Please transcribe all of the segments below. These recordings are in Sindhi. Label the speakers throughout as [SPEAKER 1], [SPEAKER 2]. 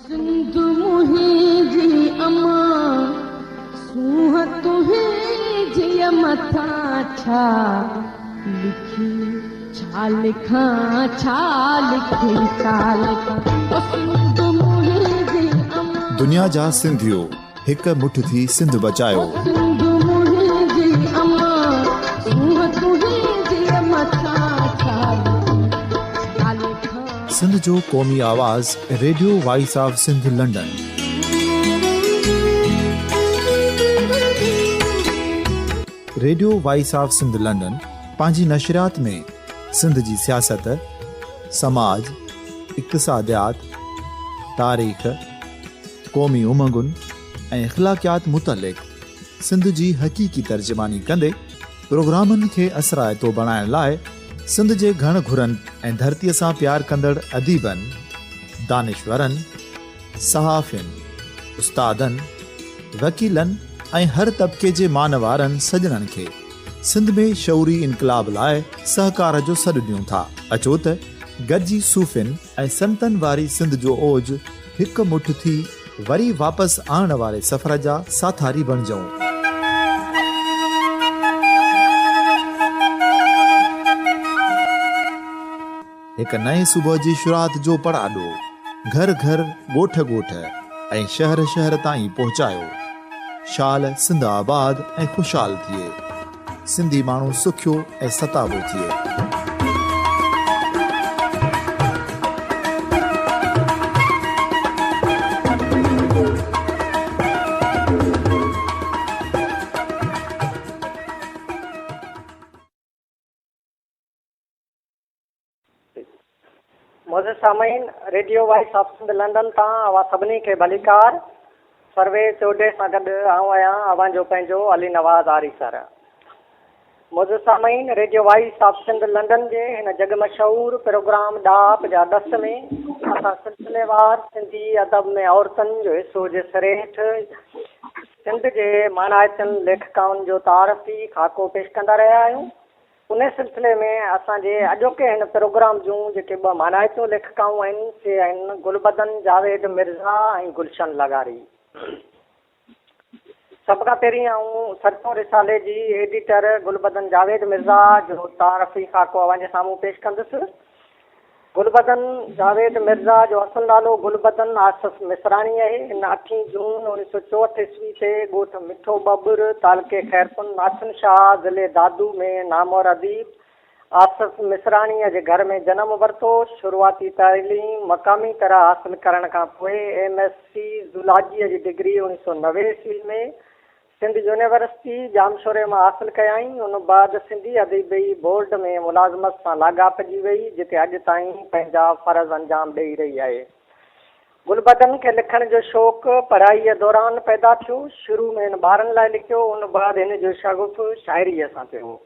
[SPEAKER 1] سنڌ منهنجي امان، سونهن تنهنجيء مٿان ڇا لکي، ڇا لکان، ڇا لکي، ڇا لکان، او سنڌ منهنجي امان.
[SPEAKER 2] دنيا جا سنڌيو هڪ مٺ ٿي سنڌ بچايو.
[SPEAKER 1] او سنڌ منهنجي امان، سونهن تنهنجيء مٿان ڇا لکي، ڇا لکان.
[SPEAKER 2] سنڌ جو قومي آواز radio voice of Sindh London. Radio voice of Sindh London پنهنجي نشريات ۾ سنڌ جي سياست، سماج، اقتصاديات، تاريخ، قومي امنگن ۽ اخلاقيات متعلق سنڌ جي حقيقي ترجماني ڪندي پروگرامن کي اثرائتو بڻائڻ لاء سنڌ جي گهڻ گهرن ۽ ڌرتيء سان پيار ڪندڙ اديبن، دانشورن، صحافين، استادن، وڪيلن ۽ هر طبقي جي مان وارن سڄڻن کي سنڌ ۾ شعوري انقلاب لاء سهڪار جو سڏ ڏيون ٿا. اچو ته گڏجي صوفين ۽ سنتن واري سنڌ جو اوج هڪ مٺ ٿي وري واپس آڻڻ واري سفر جا ساٿاري بڻجئون. هڪ نئين صبح جي شروعات جو پڙاڏو گهر گهر، ڳوٺ ڳوٺ ۽ شهر شهر تائين پهچايو. شال سنڌ آباد ۽ خوشحال ٿئي. سنڌي ماڻهو سکيو ۽ ستابو ٿئي.
[SPEAKER 3] معزز سامعين، radio voice of Sindh London تان اوهان سڀني کي ڀليڪار. سرويچ چوڌري سان گڏ آئون آهيان اوهان جو پنهنجو علي نواز آريسر. معزز سامعين، radio voice of Sindh London جي هن جڳ مشهور پروگرام ڏاهپ جا ڏس ۾ اسان سلسليوار سنڌي ادب ۾ عورتن جو حصو جي سرهيٺ سنڌ جي مانائتن ليکڪائن جو تعارفي خاڪو پيش ڪندا رهيا آهيون. ان سلسلي ۾ اسان جي اڄوڪي هن پروگرام جون جيڪي ٻه مانائتيون ليکڪائون آهن، سي آهن گلبدن جاويد مرزا ۽ گلشن لغاري. سڀ کان پهرين آئون سرتيون رسالي جي ايڊيٽر گلبدن جاويد مرزا جو تعارفي خاڪو اوهان جي سامهون پيش ڪندس. گلبدن جاويد مرزا جو اصل نالو گلبدن آصف مصراڻي آهي. هن اٺين جون اوڻيهه سؤ چوهٺ عيسوي تي ڳوٺ مٺو ٻٻر، تعلقي خيرپور ناٿن شاهه، ضلعي دادو ۾ نامور اديب آصف مصراڻيء جي گهر ۾ جنم ورتو. شروعاتي تعليم مقامي طرح حاصل ڪرڻ کان پوء ايم ايس سي زولاجيء جي ڊگري 1990 عيسوي ۾ سنڌ يونيورسٽي ڄامشوري مان حاصل ڪيائين. ان بعد سنڌي ادبي بورڊ ۾ ملازمت سان لاڳاپجي وئي، جتي اڄ تائين پنهنجا فرض انجام ڏئي رهي آهي. گلبدن کي لکڻ جو شوق پڙهائيء دوران پيدا ٿيو. شروع ۾ هن ٻارن لاء لکيو، ان بعد هن جو شغف شاعريء سان ٿيو،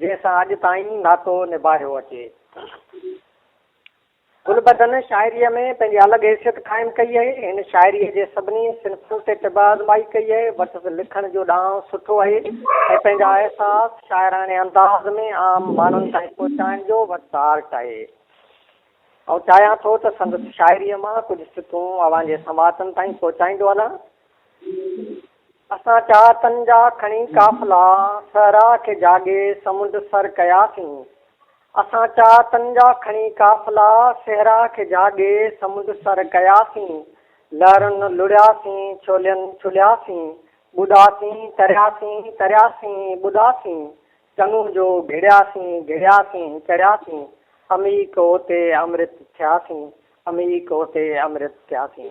[SPEAKER 3] جنهن سان اڄ تائين ناتو نڀايو اچي. گلبدن شاعريء ۾ پنهنجي الڳ حيثيت قائم ڪئي آهي. هن شاعريء جي سڀني صنفن تي طبع آزمائي ڪئي آهي. وٽس لکڻ جو ڏانء سٺو آهي ۽ پنهنجا احساس شاعراڻي انداز ۾ عام ماڻهن تائين پهچائڻ جو وٽس آرٽ آهي. آئون چاهيان ٿو ته سندس شاعريء مان ڪجهه سٽون اوهان جي سماعتن تائين پهچائيندو هلان. اسان چاهتن جا کڻي قافلا، صحرا کي جهاڳي سمنڊ سر ڪياسين. اسان چاهتن جا کڻي قافلا، صحرا کي جهاڳي سمنڊ سر ڪياسين، لهرن لڙهياسين، ڇولين ڇلياسين، ٻڏاسين، ترياسين، ترياسين، ٻڏاسين، چڱو جو گهڙياسين، گهڙياسين، چڙهياسين، عميق اوتي امرت ٿياسين، عميق اوتي امرت ٿياسين.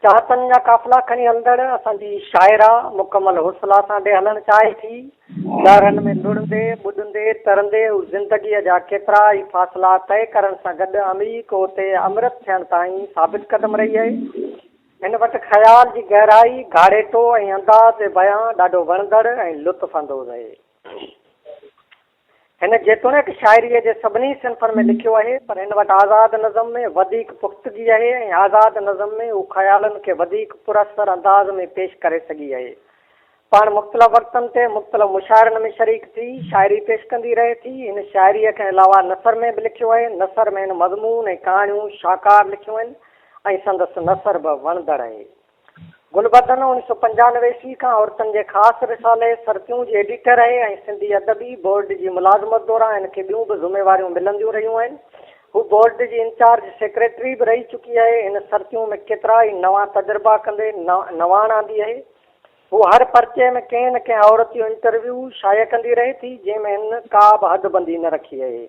[SPEAKER 3] چاهتن جا قافلا کڻي هلندڙ اسان جي شاعره مڪمل حوصلا سان ڏي هلڻ چاهي ٿي. لهرن ۾ لڙهندي، ٻڏندي، ترندي هو زندگيء جا ڪيترا ئي فاصلا طئي ڪرڻ سان گڏ عميق اوتي امرت ٿيڻ تائين ثابت قدم رهي آهي. هن وٽ خيال جي گهرائي، گهاڙيٽو ۽ انداز بيان ڏاڍو وڻندڙ ۽ لطف اندوز آهي. هن جيتوڻيڪ شاعريء جي سڀني صنفن ۾ لکيو آهي، پر هن وٽ آزاد نظم ۾ وڌيڪ پختگي آهي ۽ آزاد نظم ۾ هو خيالن کي وڌيڪ پراثر انداز ۾ پيش ڪري سگهي آهي. پاڻ مختلف وقتن تي مختلف مشاعرن ۾ شريڪ ٿي شاعري پيش ڪندي رهي ٿي. هن شاعريء کان علاوه نثر ۾ به لکيو آهي. نثر ۾ هن مضمون ۽ ڪهاڻيون شاهڪار لکيون آهن. ۽ سندس نثر به وڻندڙ آهي. گلبدن 1995 عيسوي کان عورتن جي خاص رسالي سرتيون جي ايڊيٽر آهي ۽ سنڌي ادبي بورڊ جي ملازمت دوران هن کي ٻيون به ذميواريون ملنديون رهيون آهن. هو بورڊ جي انچارج سيڪريٽري به رهي چڪي آهي. هن سرتيون ۾ ڪيترا ئي نوان تجربا ڪندي نواڻ آندي آهي. هو هر پرچي ۾ ڪنهن نه ڪنهن عورت جو انٽرويو شايع ڪندي رهي ٿي، جنهن ۾ هن ڪا به حدبندي نه رکي آهي.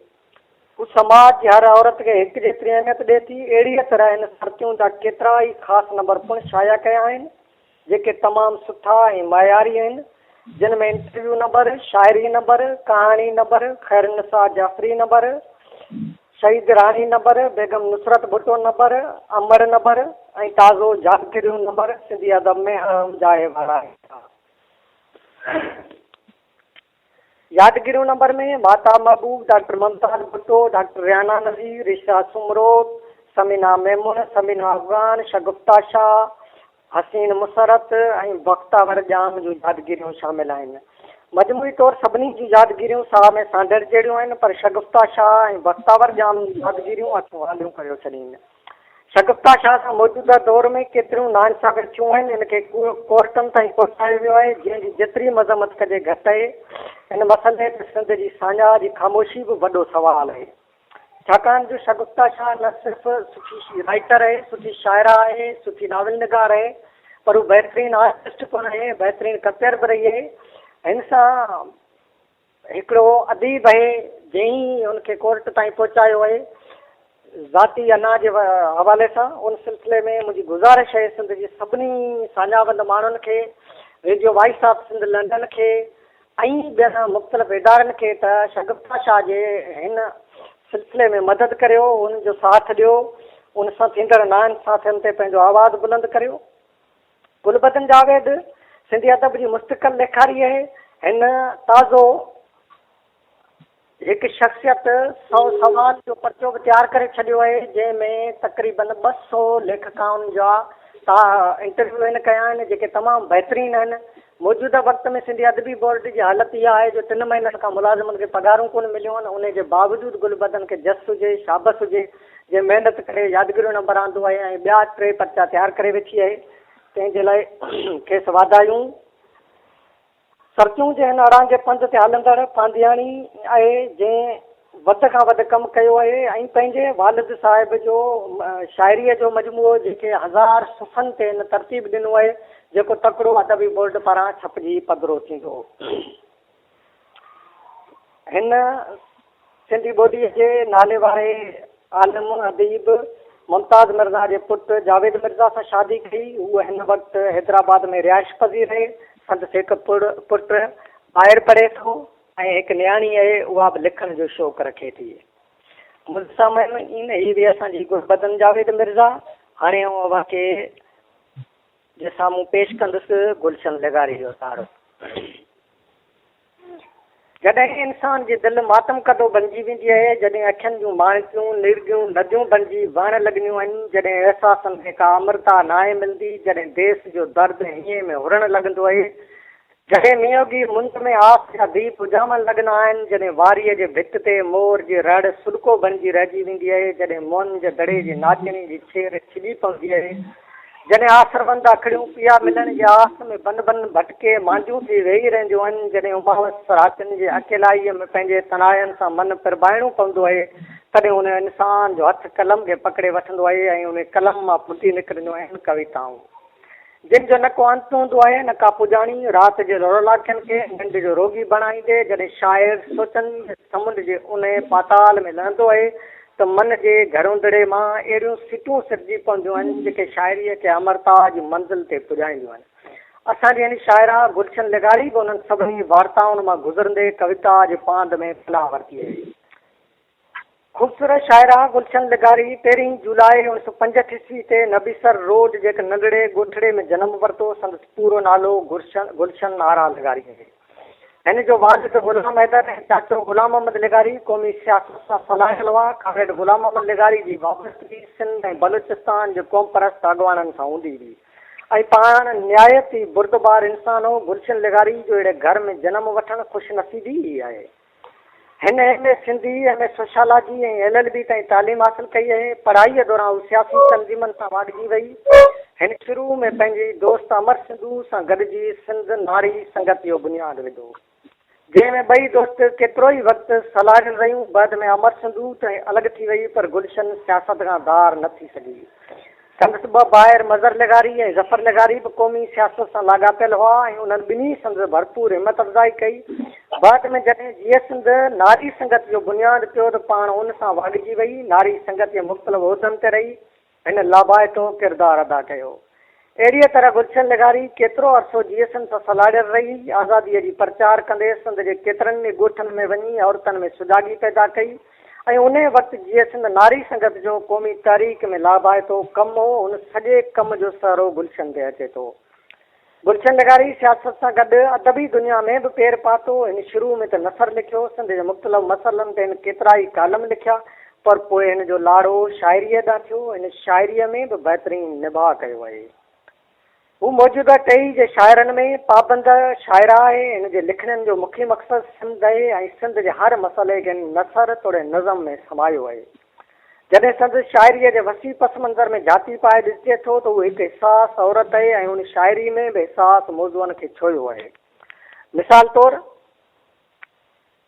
[SPEAKER 3] هو سماج جي هر عورت کي هڪ جيتري اهميت ڏئي ٿي. اهڙيء طرح هن سرتيون جا ڪيترا ئي خاص نمبر پڻ شايع ڪيا آهن، جيڪي تمام سٺا ۽ معياري آهن، جن ۾ انٽرويو نمبر، شاعري نمبر، ڪهاڻي نمبر، خيرالنساء جعفري نمبر، شهيد راڻي نمبر، بيگم نصرت ڀٽو نمبر، امڙ نمبر ۽ تازو يادگيريون نمبر سنڌي ادب ۾ اهم جاء والارين ٿا. يادگيريون number ۾ Mahtab Mehboob, doctor Mumtaz Bhutto, doctor Rehana Nazir, Risha Soomro, Samina Memon, Samina Afghan, Shagufta Shah, Haseen Musarrat ۽ Bakhtawar Jam جون يادگيريون شامل آهن. مجموعي طور سڀني جون يادگيريون ساهه ۾ سانڍڻ جهڙيون آهن پر شگفته شاهه ۽ بختاور ڄام جون يادگيريون اکيون آليون ڪريو ڇڏين. شگفته شاهه سان موجوده دور ۾ ڪيتريون ناانصافيون ٿيون آهن، ان کي ڪورٽن تائين پهچايو ويو آهي، جنهن جي جيتري مذمت ڪجي گهٽ آهي. ان مسئلي تي سنڌ جي ساڃاهه جي خاموشي به وڏو سوال آهي. ڇاڪاڻ جو شگفته شاهه نه صرف سٺي رائيٽر آهي، سٺي شاعره آهي، سٺي ناول نگار آهي، پر هو بهترين آرٽسٽ پڻ آهي، بهترين ڪپيئر به رهي آهي. هن سان هڪڙو اديب اهي جنهن ئي ان کي ڪورٽ تائين پهچايو اهي ذاتي انا جي حوالي سان ان سلسلي ۾ منهنجي گذارش اهي سنڌ جي سڀني ساڃاهوند ماڻهن کي radio voice of Sindh London کي ۽ ٻين مختلف ادارن کي ته شگفته شاهه جي هن سلسلي ۾ مدد ڪريو ان جو ساٿ ڏيو ان سان ٿيندڙ ناانصافين تي پنهنجو آواز بلند ڪريو. گلبدن جاويد سنڌي ادب جي مستقل ليکاري آهي. هن تازو هڪ شخصيت سئو سوال جو پرچو به تيار ڪري ڇڏيو آهي، جنهن ۾ تقريبن 200 ليکڪائن جا انٽرويو هن ڪيا آهن، جيڪي تمام بهترين آهن. موجوده وقت ۾ سنڌي ادبي بورڊ جي حالت اها آهي جو ٽن مهينن کان ملازمن کي پگهارون ڪونه مليون آهن، انهي جي باوجود گلبدن کي جس هجي، شابس هجي، جنهن محنت ڪري يادگيريون نمبر آندو آهي ۽ ٻيا ٽي پرچا تيار ڪري ويٺي آهي، تنهن جي لاء کيس واڌايون. سرتيون جي هن اڙانگي پنڌ تي هلندڙ پانڌياڻي آهي، جنهن وڌ کان وڌ ڪم ڪيو آهي ۽ پنهنجي والد صاحب جو شاعريء جو مجموعو جيڪي هزار صفحن تي هن ترتيب ڏنو آهي، جيڪو تڪڙو ادبي بورڊ پاران ڇپجي پڌرو ٿيندو. هن سنڌي ٻوليء جي ناليواري عالم اديب ممتاز مرزا جي پٽ جاويد مرزا سان شادي ڪئي. هوء هن وقت حيدرآباد ۾ رهائش پذير آهي. سندس هڪ پٽ ٻاهر پڙهي ٿو ۽ هڪ نياڻي آهي، اها به لکڻ جو شوق رکي ٿي. مرزا مهين هي به اسان جي گلبدن جاويد مرزا. هاڻي آئون اوهان کي جي سامهون پيش ڪندس گلشن لغاري جو تعارف. جڏهن انسان جي دل ماتم ڪدو بنجي ويندي آهي، جڏهن اکين جون ماڻڪيون، نرڳيون، نديون بنجي وهڻ لڳنديون آهن، جڏهن احساسن کي ڪا امرتا ناهي ملندي، جڏهن ديس جو درد هينئين ۾ هرڻ لڳندو آهي، جڏهن مينهوڳي مند ۾ آس جا ديپ اجهامڻ لڳندا آهن، جڏهن واريء جي ڀت تي مور جي رڙ سڏڪو بنجي رهجي ويندي آهي، جڏهن موهن جي دڙي جي ناچڻي جي ڇير ڇڄي پوندي آهي، جڏهن آسروند اکڙيون پيا ملڻ جي آس ۾ بن بن ڀٽڪي مانديون ٿي ويهي رهنديون آهن، جڏهن اماوس راتين جي اڪيلائيء ۾ پنهنجي تنهاين سان من پرڀائڻو پوندو آهي، تڏهن ان انسان جو هٿ قلم کي پڪڙي وٺندو آهي ۽ انهي قلم مان ڦٽي نڪرنديون آهن ڪويتائون. جن جو نه ڪو انت هوندو آهي نه ڪا پڄاڻي، رات جي رولاکين کي ننڊ جو روڳي بڻائيندي جڏهن شاعر سوچن جي سمنڊ جي اونهي پاتال ۾ لهندو آهي ته من جي گهروندڙي مان اهڙيون سٽون سرجي پونديون آهن جيڪي شاعريء کي امرتا جي منزل تي پڄائينديون آهن. اسان جي هن شاعره گلشن لغاري به انهن سڀني وارتائن مان گذرندي ڪويتا جي پاند ۾ پناهه ورتي آهي. خوبصورت شاعره گلشن لغاري تيرهين جولاء 1965 عيسوي تي نبيسر روڊ جي هڪ ننڍڙي ڳوٺڙي ۾ جنم ورتو. سندس پورو نالو گلشن آرا لغاري آهي. هن جو والد غلام حيدر ۽ چاچو غلام محمد لغاري قومي سياست سان سلهاڙيل هئا. ڪامريڊ غلام محمد لغاري جي وابستگي سنڌ ۽ بلوچستان جي قومپرست اڳواڻن سان هوندي هئي ۽ پاڻ نهايت ئي بردبار انسان هو. گلشن لغاري جو اهڙي گهر ۾ جنم وٺڻ خوش نصيبي ئي آهي. هن M A Sindhi, M A sociology ۽ L L B تائين تعليم حاصل ڪئي آهي. پڙهائيء دوران هو سياسي تنظيمن سان واڳجي وئي. هن شروع ۾ پنهنجي دوست امر سنڌو سان گڏجي سنڌ ناري سنگت جو بنياد وڌو. جنهن ۾ ٻئي دوست ڪيترو ئي وقت سلهاڙيل رهيون. بعد ۾ امر سنڌو ته الڳ ٿي وئي پر گلشن سياست کان ڌار نه ٿي سگهي. سندس ٻه ڀائر مظهر لغاري ۽ ظفر لغاري به قومي سياست سان لاڳاپيل هئا ۽ انهن ٻنهي سندس ڀرپور همت افزائي ڪئي. بعد ۾ جڏهن جيئي سنڌ ناري سنگت جو بنياد پيو ته پاڻ ان سان واڳجي وئي. ناري سنگت جي مختلف عهدن تي رهي هن لاڀائتو ڪردار ادا ڪيو. اهڙيء طرح گلشن لغاري ڪيترو عرصو جيئي سنڌ سان سلهاڙيل رهي. آزاديء جي پرچار ڪندي سنڌ جي ڪيترن ئي ڳوٺن ۾ وڃي عورتن ۾ سجاڳي پيدا ڪئي ۽ انهيء وقت جيئي سنڌ ناري سنگت جو قومي تحريڪ ۾ لاڀائتو ڪم هو. ان سڄي ڪم جو سهرو گلشن تي اچي ٿو. گلشن لغاري سياست سان گڏ ادبي دنيا ۾ به پير پاتو. هن شروع ۾ ته نثر لکيو. سنڌ جي مختلف مسئلن تي هن ڪيترائي ڪالم لکيا پر پوء هن جو لاڙو شاعريء ڏانهن ٿيو. هن شاعريء ۾ به بهترين نڀاء ڪيو آهي. هو موجوده ٽهي جي شاعرن ۾ پابند شاعره آهي. هن جي لکڻين جو مکيه مقصد سنڌ آهي ۽ سنڌ جي هر مسئلي کي هن نثر توڙي نظم ۾ سمايو آهي. جڏهن سندس شاعريء جي وسيع پس منظر ۾ جهاتي پائي ڏسجي ٿو ته هو هڪ حساس عورت آهي ۽ هن شاعريء ۾ به حساس موضوعن کي ڇهيو آهي. مثال طور.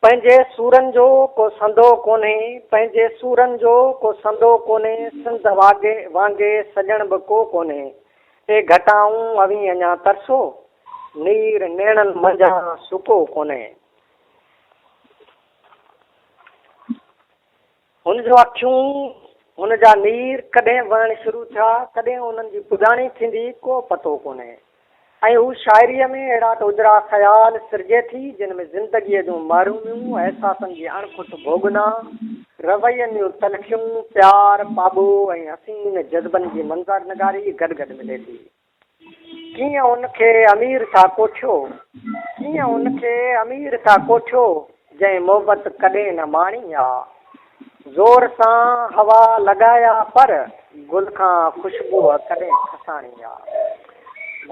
[SPEAKER 3] پنهنجي سورن جو ڪو سندو ڪونهي، پنهنجي سورن جو ڪو سندو ڪونهي، سنڌ واڳي وانگي سڄڻ به ڪو ڪونهي، اي گهٽائون اوهين اڃا ترسو، نير نيڻن منجهان سڪو ڪونهي. هن جون اکيون، هن جا نير ڪڏهن وهڻ شروع ٿيا، ڪڏهن انهن جي پڄاڻي ٿيندي، ڪو پتو ڪونهي. ۽ هو شاعريء ۾ اهڙا ته اجرا خيال سرجي ٿي، جن ۾ زندگيء جون محروميون، احساسن جي اڻکٽ ڀوڳنا، روين جون تلخيون، پيار، پاٻوهه ۽ حسين جذبن جي منظرنگاري گڏ گڏ ملي ٿي. ڪيئن ان کي امير ٿا ڪوٺيو، ڪيئن ان کي امير ٿا ڪوٺيو، جنهن محبت ڪڏهن نه ماڻي آ. زور سان هوا لڳايا پر گل کان خوشبوء ڪڏهن کساڻي آ.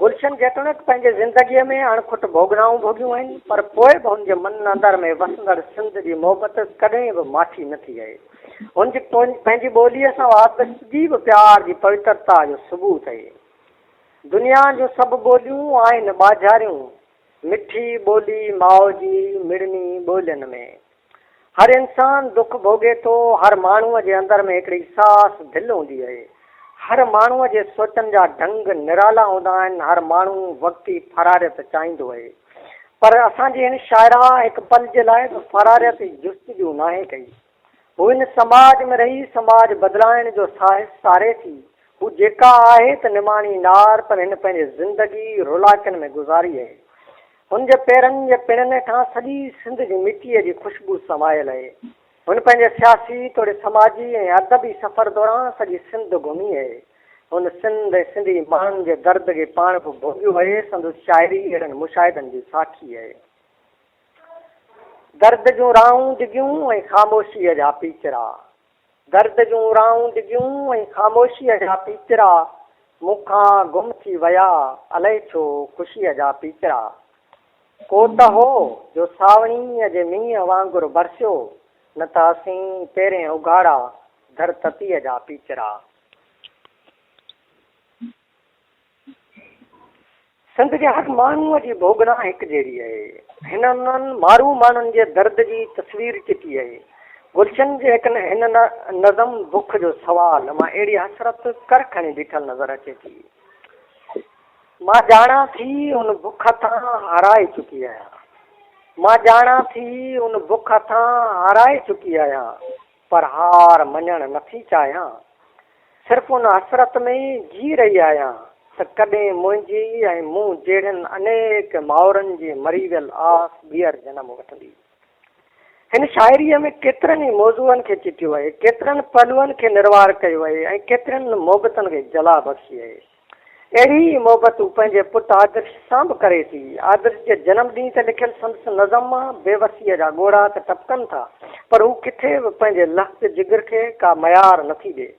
[SPEAKER 3] گلشن جيتوڻيڪ پنهنجي زندگيء ۾ اڻکٽ ڀوڳنائون ڀوڳيون آهن، پر پوء به هن جي من اندر ۾ وسندڙ سنڌ جي محبت ڪڏهن به ماٺي نه ٿي آهي. هن جي پنهنجي ٻوليء سان وابستگي به پيار جي پوترتا جو ثبوت اهي. دنيا جون سڀ ٻوليون آهن ٻاجهاريون، مٺي ٻولي ماء جي مڙني ٻولين ۾. هر انسان دک ڀوڳي ٿو، هر ماڻهوء جي اندر ۾ هڪڙي حساس دل هوندي اهي. هر ماڻهوء جي سوچن جا ڍنگ نرالا هوندا آهن، هر ماڻهو وقتي فراريت چاهيندو اهي. پر اسان جي هن شاعره هڪ پل جي لاء به فراريت جي جستجو ناهي ڪئي. هو هن سماج ۾ رهي سماج بدلائڻ جو ساهس ساري ٿي. هو جيڪا آهي ته نماڻي نار پر هن پنهنجي زندگي رولاڪين ۾ گذاري اهي. هن جي پيرن جي پڻن هيٺان سڄي سنڌ جي مٽيء جي خوشبو سمايل اهي. هن پنهنجي سياسي توڙي سماجي ۽ ادبي سفر دوران سڄي سنڌ گهمي اهي. هن سنڌ ۽ سنڌي ماڻهن جي درد کي پاڻ به ڀوڳيو اهي. سندس شاعري اهڙن مشاهدن جي ساکي اهي. درد جون راهون ڊگهيون ۽ خاموشيء جا پيچرا. درد جون راهون ڊگهيون ۽ خاموشيء جا پيچرا، مون کان گم ٿي ويا الائي ڇو خوشيء جا پيچرا. ڪو ته هو جو سانوڻيء جي مينهن وانگر برسيو، نه ته اسين پيرين اگهاڙا ڌرتتيء جا پيچرا. سنڌ جي هر ماڻهوء جي ڀوڳنا هڪجهڙي آهي. هن انهن مارو ماڻهن جي درد جي تصوير چٽي آهي. گلشن جي هڪ هن نظم بک جو سوال مان اهڙي حسرت ڪر کڻي بيٺل نظر اچي ٿي. مان ڄاڻان ٿي ان بک هٿان هارائي چڪي آهيان. مان ڄاڻان ٿي ان بک هٿان هارائي چڪي آهيان پر هار مڃڻ نٿي چاهيان. صرف ان حسرت ۾ ئي جي رهي آهيان ته ڪڏهن منهنجي ۽ مون جهڙين انيڪ مائرن جي مري ويل آس ٻيهر جنم وٺندي. هن شاعريء ۾ ڪيترن ئي موضوعن کي چٽيو آهي، ڪيترن پهلوئن کي نروار ڪيو آهي ۽ ڪيترين محبتن کي جلا بخشي آهي. اهڙي ئي محبت هو پنهنجي پٽ آدرش سان به ڪري ٿي. آدرش جي جنم ڏينهن تي لکيل سندس نظم مان بيوسيء جا ڳوڙها ته ٽپڪن ٿا، پر هو ڪٿي به پنهنجي لخت جگر کي ڪا ميار نٿي ڏئي.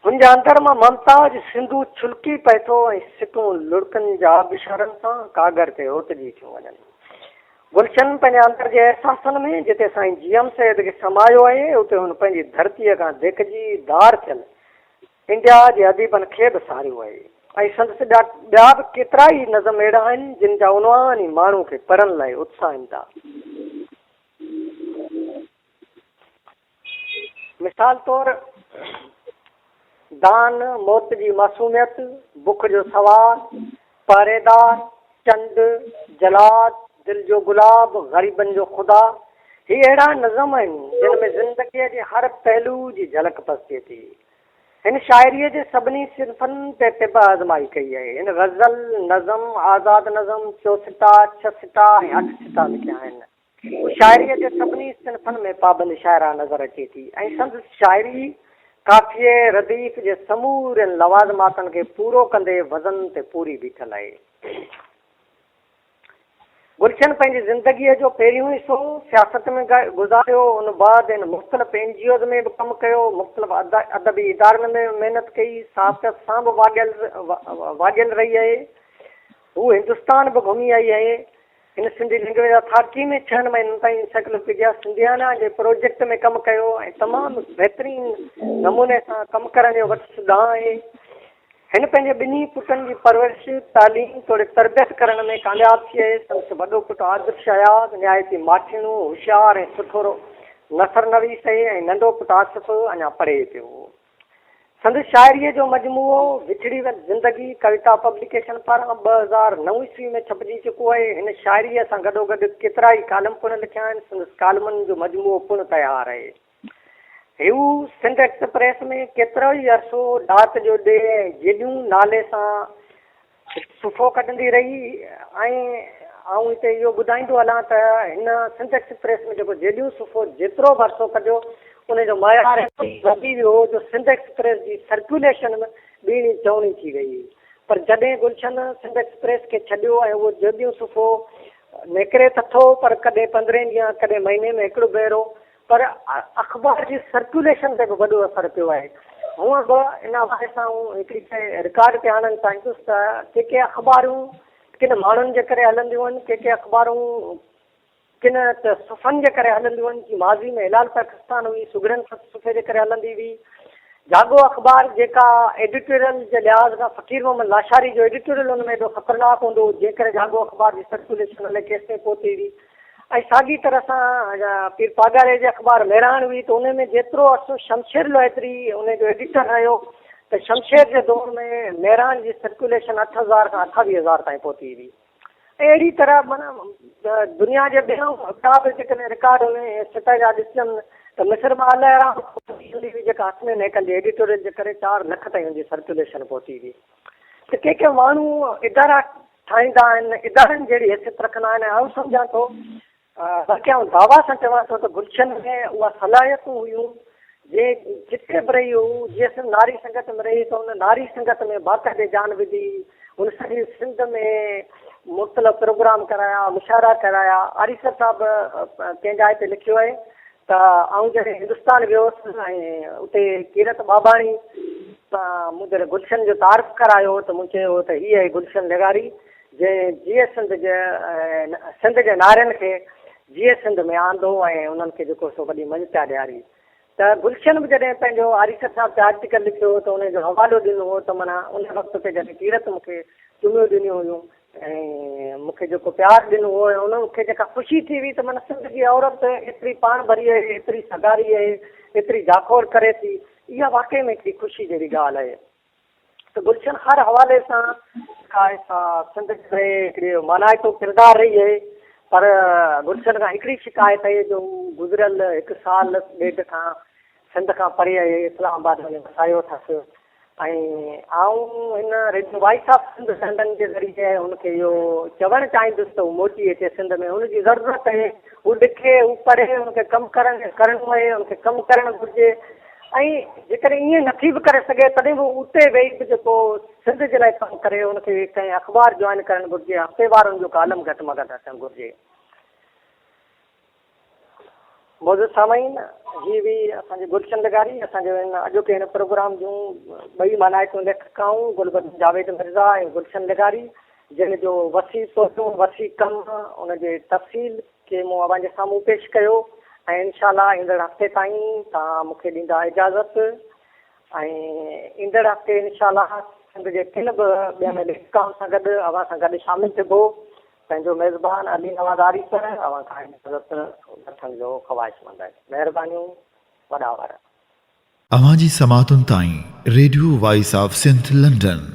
[SPEAKER 3] هن جي اندر مان ممتا جو سنڌو ڇلڪي پئي ٿو ۽ سٽون لڙڪن جا آبشارن سان ڪاڳر تي اوتجي ٿيون وڃن. گلشن پنهنجي اندر جي احساسن ۾ جتي سائين جي ايم سيد کي سمايو آهي، اتي هن پنهنجي ڌرتيء کان ڌڪجي ڌار ٿيل انڊيا جي اديبن کي به ساريو آهي ۽ سندس ٻيا به ڪيترائي نظم اهڙا آهن، جن جا عنوان ئي ماڻهو کي پڙهڻ لاء اتساهين ٿا. مثال طور، دان، موت جي معصوميت، بک جو سوال، پهريدار، چنڊ، جلاد، دل جو گلاب، غريبن جو خدا، هي اهڙا نظم آهن، جن ۾ زندگيء جي هر پهلوء جي جهلڪ پسجي ٿي. هن شاعريء جي سڀني صنفن تي طبع آزمائي ڪئي آهي. هن غزل، نظم، آزاد نظم، چوسٽا، ڇهه سٽا ۽ اٺ سٽا لکيا آهن. هوء شاعريء جي سڀني صنفن ۾ پابند شاعره نظر اچي ٿي ۽ سندس شاعري قافيي، رديف جي سمورين لوازماتن کي پورو ڪندي وزن تي پوري بيٺل آهي. گلشن پنهنجي زندگيء جو پهريون حصو سياست ۾ گذاريو، ان بعد هن مختلف اين جي اوز ۾ به ڪم ڪيو، مختلف ادبي ادارن ۾ به محنت ڪئي، صحافت سان به واڳيل رهي آهي. هوء هندستان به گهمي آئي آهي. هن سنڌي لئنگويج اٿارٽي ۾ ڇهن مهينن تائين انسائيڪلوپيڊيا سنڌيانا جي پروجيڪٽ ۾ ڪم ڪيو ۽ تمام بهترين نموني سان ڪم ڪرڻ جو وٽس ڏانء آهي. هن پنهنجي ٻنهي پٽن جي پرورش، تعليم توڙي تربيت ڪرڻ ۾ ڪامياب ٿي آهي. سندس وڏو پٽ آدرش اياز نهايت ئي ماٺيڻو، هوشيار ۽ سٺو نثر نويس آهي ۽ ننڍو پٽ آصف اڃا پڙهي پيو. سندس شاعريء جو مجموعو وڇڙي ويل زندگي ڪويتا پبليڪيشن پاران 2009 عيسوي ۾ ڇپجي چڪو آهي. هن شاعريء سان گڏوگڏ ڪيترائي ڪالم پڻ لکيا آهن. سندس ڪالمن جو مجموعو پڻ تيار آهي. هو سنڌ ايڪسپريس ۾ ڪيترو ئي عرصو ڏات جو ڏيهه ۽ جيڏيون نالي سان هڪ صفحو ڪڍندي رهي ۽ آئون هتي اهو ٻڌائيندو هلان ته هن سنڌ ايڪسپريس ۾ جيڪو جيڏيون صفحو جيترو به عرصو ڪڍيو ان جو معيار ايترو وڌي ويو هو جو سنڌ ايڪسپريس جي سرڪيوليشن به ٻيڻي چئوڻي ٿي وئي هئي پر جڏهن گلشن سنڌ ايڪسپريس کي ڇڏيو ۽ اهو جيڏيون صفحو نڪري ته ٿو پر ڪڏهن پندرهين ڏينهن ڪڏهن مهيني ۾ هڪڙو ڀيرو پر اخبار جي سرڪيوليشن تي به وڏو اثر پيو آهي. هونء به ان حوالي سان آئون هڪڙي شيء رڪارڊ تي آڻڻ چاهيندس ته ڪي ڪي اخبارون ڪن ماڻهن جي ڪري هلنديون آهن، ڪي ڪي اخبارون ڪن ته صفحن جي ڪري هلنديون آهن، جيئن ماضي ۾ هلال پاڪستان هئي، سگهڙن صفحي جي ڪري هلندي هئي. جاڳو اخبار جيڪا ايڊيٽوريل جي لحاظ کان فقير محمد لاشاري جو ايڊيٽوريل ان ۾ ايڏو خطرناڪ هوندو هو، جنهن ڪري جاڳو اخبار جي سرڪيوليشن الائي ڪيستائين پهتي هئي. ۽ ساڳي طرح سان پير پاڳاري جي اخبار مهراڻ هئي ته ان ۾ جيترو عرصو شمشير لوهيتري ان جو ايڊيٽر رهيو ته شمشير جي دور ۾ مهراڻ جي سرڪيوليشن 8000 کان 28000 تائين پهتي هئي ۽ اهڙي طرح معنيٰ دنيا جي ٻين ٻيا به جيڪڏهن رڪارڊ ان سطح جا ڏسجن ته مصر مان الاهرام هوندي هئي جيڪا حسنين هيڪل جي ايڊيٽوريل جي ڪري 4 لک تائين ان جي سرڪيوليشن پهتي هئي ته ڪي ڪي ماڻهو ادارا ٺاهيندا آهن، ادارن جهڙي حيثيت رکندا آهن ۽ آئون سمجهان ٿو بلڪه آئون دعويٰ سان چوان ٿو ته گلشن ۾ اها صلاحيتون هيون جي جتي به رهي هو جيئن سنڌ ناري سنگت ۾ رهي ته ان ناري سنگت ۾ باقاعدي جان وڌي هن سڄي سنڌ ۾ مختلف پروگرام ڪرايا مشاعرا ڪرايا آريسر صاحب ڪنهن جاء تي لکيو آهي ته آئون جڏهن هندستان ويو هوس ۽ اتي ڪيرت ٻاٻاڻي سان مون جڏهن گلشن جو تعارف ڪرايو هو ته مون چيو هو ته هيء آهي گلشن لغاري جنهن جيئي سنڌ جي سنڌ جي نارين کي جيئي سنڌ ۾ آندو ۽ انهن کي جيڪو سو وڏي مڃتا ڏياري ته گلشن به جڏهن پنهنجو آريسر صاحب تي آرٽيڪل لکيو هو ته ان جو حوالو ڏنو هو ته معنيٰ ان وقت تي جڏهن ڪيرت مون کي چميون ڏنيون هيون ۽ مون کي جيڪو پيار ڏنو هو ۽ ان مون کي جيڪا خوشي ٿي هئي ته معنيٰ سنڌ جي عورت ايتري پاڻ ڀري آهي، ايتري سگهاري آهي، ايتري جاکوڙ ڪري ٿي، اها واقعي ۾ هڪڙي خوشي جهڙي ڳالهه آهي ته گلشن هر حوالي سان جيڪا آهي سا سنڌ جي لاء هڪڙي مانائتو ڪردار رهي آهي پر گلشن کان هڪڙي شڪايت آهي جو هو گذريل هڪ سال ڏيڍ کان سنڌ کان پري آهي، اسلام آباد وڃي وسايو اٿس. ۽ آئون هن radio voice of Sindh London جي ذريعي هن کي اهو چوڻ چاهيندس ته هو موٽي اچي سنڌ ۾ هن جي ضرورت آهي هو لکي هو پڙهي هن کي ڪم ڪرڻ ڪرڻو آهي هن کي ڪم ڪرڻ گهرجي ۽ جيڪڏهن ائين نٿي به ڪري سگهي تڏهن به اتي ويهي به جيڪو سنڌ جي لاء ڪم ڪري هن کي ڪنهن اخبار جوائن ڪرڻ گهرجي هفتيوار هن جو ڪالم گهٽ مان گهٽ اچڻ گهرجي. معزز سامعين، هي هئي اسان جي گلشن لغاري، اسان جي هن اڄوڪي هن پروگرام جون ٻئي مانائتيون ليکڪائون گلبدن جاويد مرزا ۽ گلشن لغاري. جن جو وسيع سوچون، وسيع ڪم، ان جي تفصيل کي مون اوهان جي سامهون پيش ڪيو ۽ انشاء الله ايندڙ هفتي تائين توهان مون کي ڏيندا اجازت ۽ ايندڙ هفتي انشاء الله سنڌ جي ڪن به ٻين ليکڪائن سان گڏ اوهان سان گڏ شامل ٿبو. پنهنجو ميزبان علي نواز آريسر اوهان کان اجازت وٺڻ جو خواهشمند آهي. مهربانيون وڏا وارا.
[SPEAKER 2] اوهان جي سماعتن تائين radio voice of Sindh London.